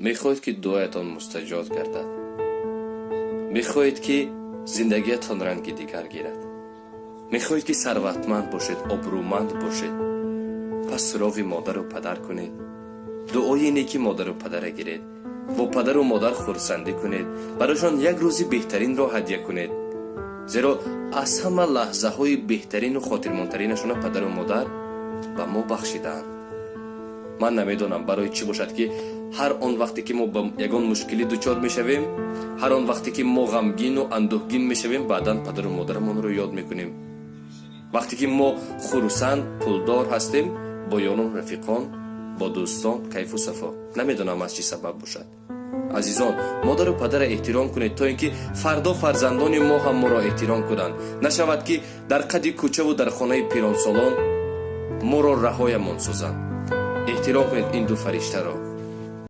Мехоҳед, ки дуоятон мустаҷоб гардад? Мехоҳед, ки зиндагиятон ранги дигар гирад? Мехоҳед, ки сарватманд бошед, обрӯманд бошед? Пас суроғи модару падар кунед, дуои неки модару падара гиред, бо падару модар хурсандӣ кунед, барояшон як рӯзи беҳтаринро ҳадя кунед, зеро аз ҳама лаҳзаҳои беҳтарину хотирмонтаринашона падару модар ба мо бахшидаанд. Ман намедонам, барои чӣ бошад, ки ҳар он вақте ки мо ба ягон мушкилӣ дучор мешавем, ҳар он вақте ки мо ғамгину андӯҳгин мешавем, баъдан падару модарамонро ёд мекунем. Вақте ки мо хурсанд, пулдор ҳастем, бо ёрон, рафиқон, бо дӯстон кайфу сафо. Намедонам, аз чӣ сабаб бошад. Азизон, модару падара эҳтиром кунед, то ин ки фардо фарзандони мо ҳам моро эҳтиром кунанд. Нашавад, ки дар қади кӯчаву дар хонаи пиронсолон моро раҳоямон созанд. Эҳтиром кунед ин ду фариштаро.